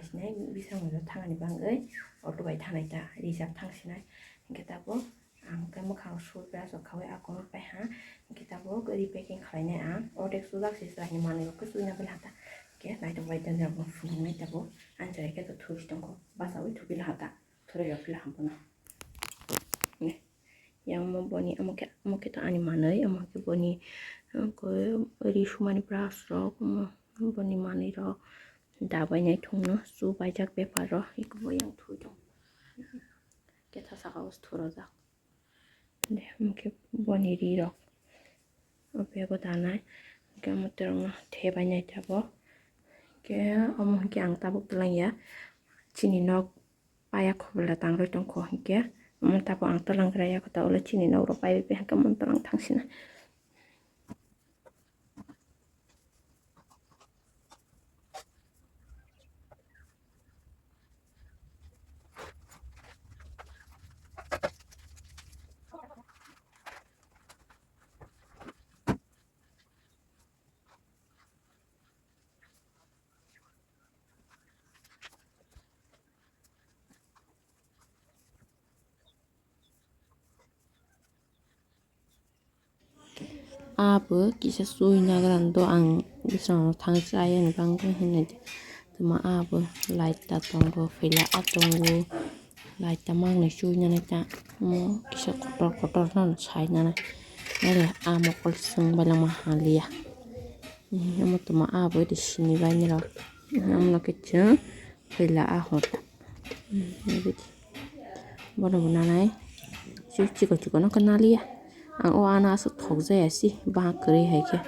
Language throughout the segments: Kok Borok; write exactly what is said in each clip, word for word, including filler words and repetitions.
Sinai bising thangani bagwi auto bai thangnai ta, reserve thang sinai. Hwnkhe tabuk ang khe mwkhang sui brush rok khaui a kono pai ha. Hwnkhe tabuk repacking khlainai ang. Ordek sujak se chwraini manwi rok khe chuina bai ha ta. Hwnkhe naitok bai tei rok phunuknai tabuk. Ani chwrai khe to thwi tongkho. Bachaui thuphi la ha ta. Thwrai rok phi la ha bono. Yang mo boni omo khe, omo khe to ani manwi, omo khe boni, uh, ko ri sumani brush rok, omo boni manwi rok dabai nai thungno chubaijak bepar rok, eko bo yang thui tong. Khe tha saka o thurajak. De, omo khe boni ri rok. O bego danai. Hwnkhe omo terokno thebai nai tabuk. Hwnkhe omo hwnkhe ang tabuk twlang ya. Chini nok paya khobla tangrwi tongkho hwnkhe. Omo tabuk ang twlang gra ya kota ulo chini nok rok pai pai hwnkhe omo twlang thang sina. Abo kisa sui nagrando ang bwskango thang chaya ni bangwi hinwi tongma abo light ta tongo phaila a tongo light ta mangnwi sui nani ta omo kisa kotor kotor no sai nani nare a mokol swng bai lama haliya omo tongma abo de sini bai nw rok omo no khe chwng phaila a hota. Bono bo nanai. Chikon chikon no khe naliya. Ang o ano aswk thok jaya si. Baha kwrwi hai khe.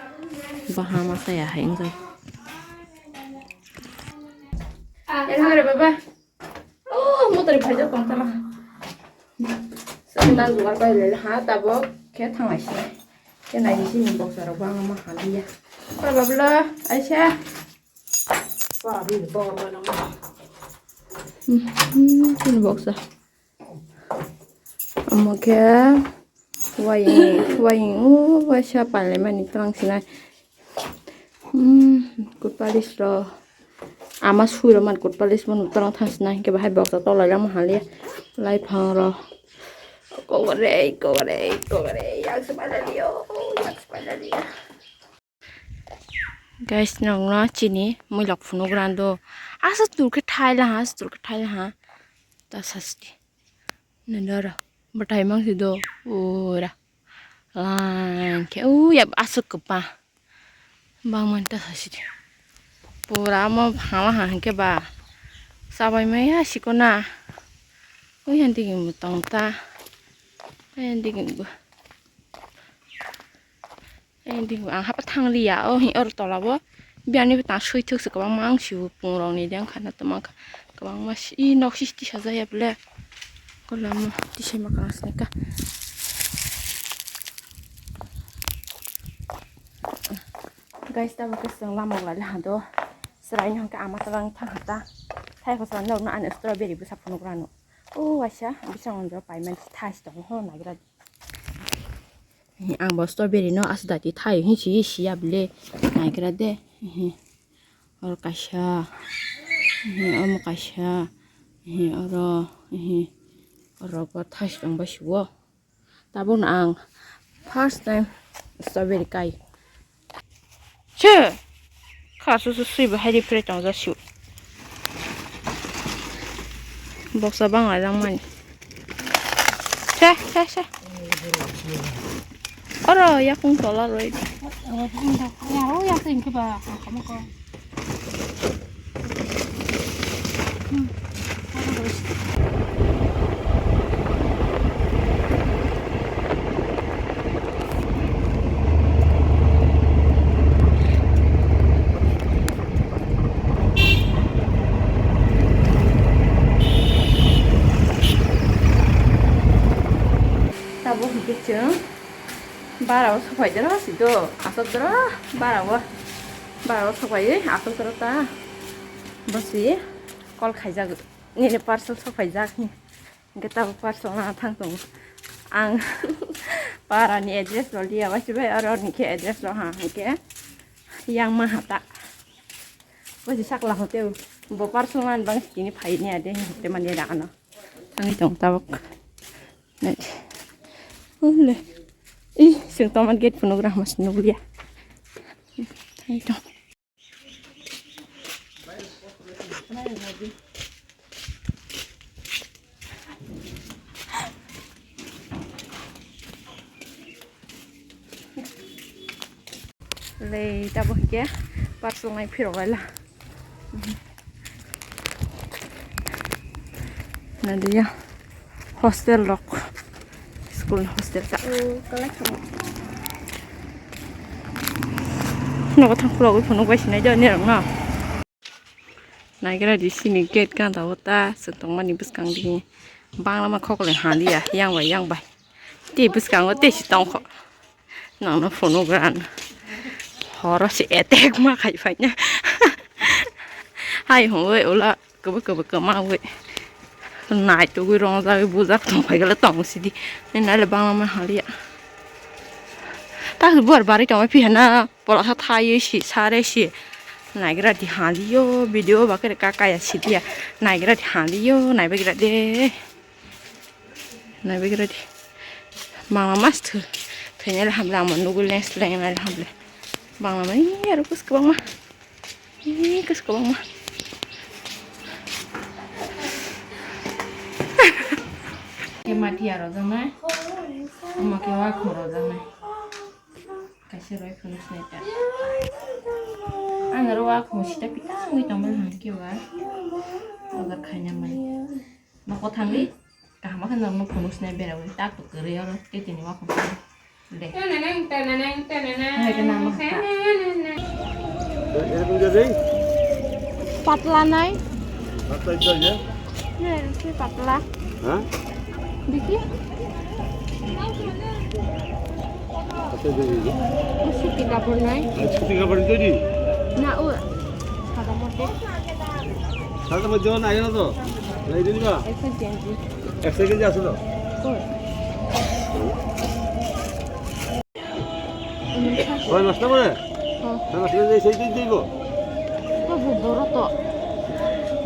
Baha ma chaya hai wngkha. Elhare baba. Oh, motor phai jak tong tala. Sanda jugar pai le ha tabok khe thanglai si. Khe nai si ni box rok bangma haliya. Baba bla aisa. Chini boksa. Omo khe waying, waying, o waisa pailaimani twlang sinai. Hmm, kutpalis rok. Ama sui rok man kutpalis man twlang thang sinai. Hwnkhe bahai boksa tolai lama haliya. Laiphang rok. Kogorei, kogorei, kogorei. Yak se pailaliyo, yak se pailaliya. Guys, nokno chini muilok phunuk rando. Asa tul khe thai laha, asa tul khe thai laha. Ta sasti. Nandoro. Batai mang si do. Ura. Lan khe. Uya asuk kepa. Bang man ta sasti. Pura mo hama ha ke ba. Sabai maya sikona. Uyan digi mutong ta. Uyan digi bu. Ending ang hapa thang liya o hin or tola bo. Biyani bo tang sui thuk se kwbangma ang sibo pung rok ni deng khana tongma kha kwbangma si nok si tisa jaya bole. Kolamo tisai ma kang sini ka. Guys, tamo ke seng lama wala le hado. Serai ni hangke ama talang thang hata. Thai ko sa nok na an strawberry bo sa phunuk rano. O waisa bisang onjo paiman thas tong ho nagra. Ang bo strawberry no aswk dati thaio hin si siya bile naigra de. Oro kaisa, omo kaisa, oro, oro bo thas tong bai siwo. Tabukno ang first time strawberry kai. Che. Kha su su sui bahai ri phre tong ja su. Boksa bang lai lang mani. Che, che, che. Oro yakung tola roi. Aro yakung ke ba, kamu ko. Tabuk hwnkhe chwng bara o sopai doro si do, aswk doro bara o, bara o sopai aswk doro ta bwswi call khaijak nini parcel sopai jak. Hwnkhe tabuk parcel na thang tongo. Ang para ni address rw liya, waisa bai aro ni khe address rw ha, hwnkhe yang ma hata. Waisa sakla hotel. Bo parcel man bang sini phai ni ade, te man ya ano. Thangwi tong tabok. Nai. Ule. Ih, sing tong man gate phunuk ra mas nuglia. Thangwi tong. Lei, tabok hike parcel nai phirok laila. Nadia hostel rok, school hostel ta. Nogo thang khulogwi phunuk bai sinai jani rok no. Naigra di sini gate ganda o ta se tongmani bwskang di. Bangla ma khokle haliya yang bai yang bai. Tei bwskango tei si tongkho. Nangno phunuk rano. Horo se attack ma khai phaina. Hai hongoi ula kebo kebo kema oi. Nai tugui rongjagui bujak tong phai gale tong sidi. Nai nai le bangla ma haliya. Tak buar bari tong phi hana. Pola sa thai si sare si. Naigra di haliyo video ba kere kakaya sidiya. Naigra di haliyo naibagra de. Naibagra di. Mama mas thu. Thenya le hamla mo nugu lens leng na le hamle. Bangla ma iya rukus kebang ma. Iya kus kebang ma. Ke mati aro jang nai. Ama ke wa khoro jang nai. Kaisa roi phunuk sinai ta. Ang aro wa khung sita pita wngwi tongmani hwn khe ba. Order khaina mani. Nokho thangwi kaham khe norokno phunuk sinai berawi tak kwrwi oro tei tini wa khung. De. Hai khe nang ma kha. এরকম দিয়ে দেই? Patla nai. পাতলা দিতে হয় না? হ্যাঁ, একটু পাতলা। হ্যাঁ? দেখি। আচ্ছা, দিয়ে দিই। ও সুতি কাপড় নাই? আর সুতি কাপড় তৈরি? না, ও সাদা মধ্যে। সাদা মধ্যে না, আগে না তো। না, এটা নিবা? একশো কেজি। একশো কেজি আছে তো? কই? ছয় মাস না মানে? হ্যাঁ। ছয় মাস না, এই সেই দিন দিব। ও, বড় তো।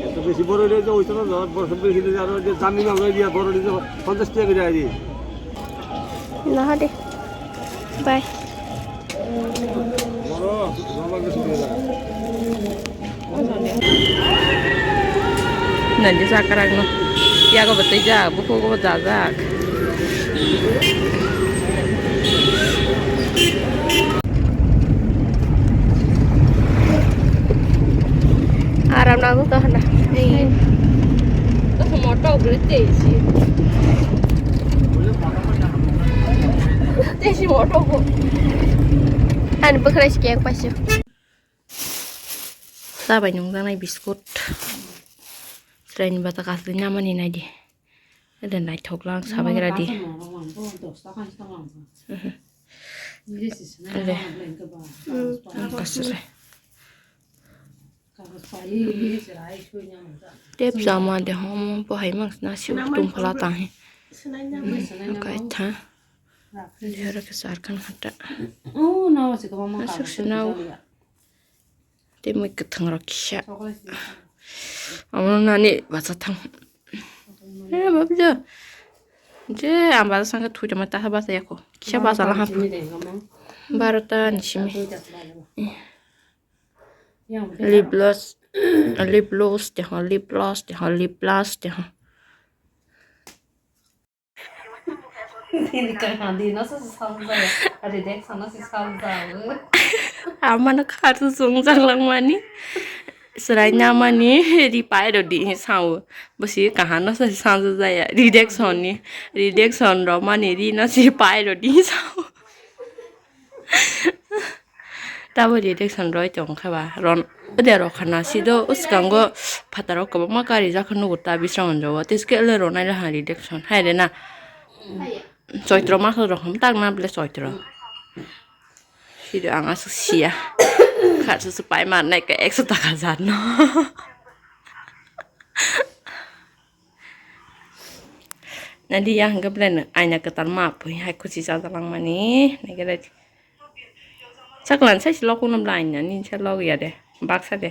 এত বেশি বড় হইলে যে ওইটা না, বড় সব বেশি হইলে আরো যে দামি মাল হয়ে গিয়া বড় হইলে পঞ্চাশ টাকা করে আইবি। না, হটে। By. Nadi sakrak no. Yago bo twijak, bukugo bo jajak. Aram nango to hana. Moto ugure tesi. Tesi moto bo. Ani bwkhwrai si keng paisio. Sabai nungjaknai biskut. Chwraini bata kasli namani naidi. Ede naithok lang sabai gradi. Ede. Ang kasle. Tep sama de homo bo hai mang na si tung phala ta he. Kai tha. Yara ke sar kan khata. Asuk sinau. Te mui kwthang rok kisa. Amo nani bacha thang. He babjo. Je ang bacha sangkhe thwi tongma taha bacha yako. Kisa bacha laham. Barota ni simi. Lip gloss, lip gloss, deho lip gloss, deho lip gloss, deho. Dini kaham dino se salsa. Ade dek sana se salsa. Amano kharsu sung jang langmani. Serai namani ri pai ro di sao. Bosi kahano se salsa jaya. Ri dek soni. Ri dek son ro mani ri no se pai ro di sao. Tabo reaction roi tong kha ba ron ode rok khana si do uskango phataro kwbangma kari jak nugo ta bisrang onjo o tei skele ronai raha reaction hai re na choitro maso rok ham tak na ble choitro si do ang asuk sia kha su su pai mar nai ka ekso taka jar no. Nadi ya hingke belai no aina kwtal ma phui hai khuchi chajalang mani nai khe. Saklan sai si lok uno bla aina ni sa lok ya de baksa de.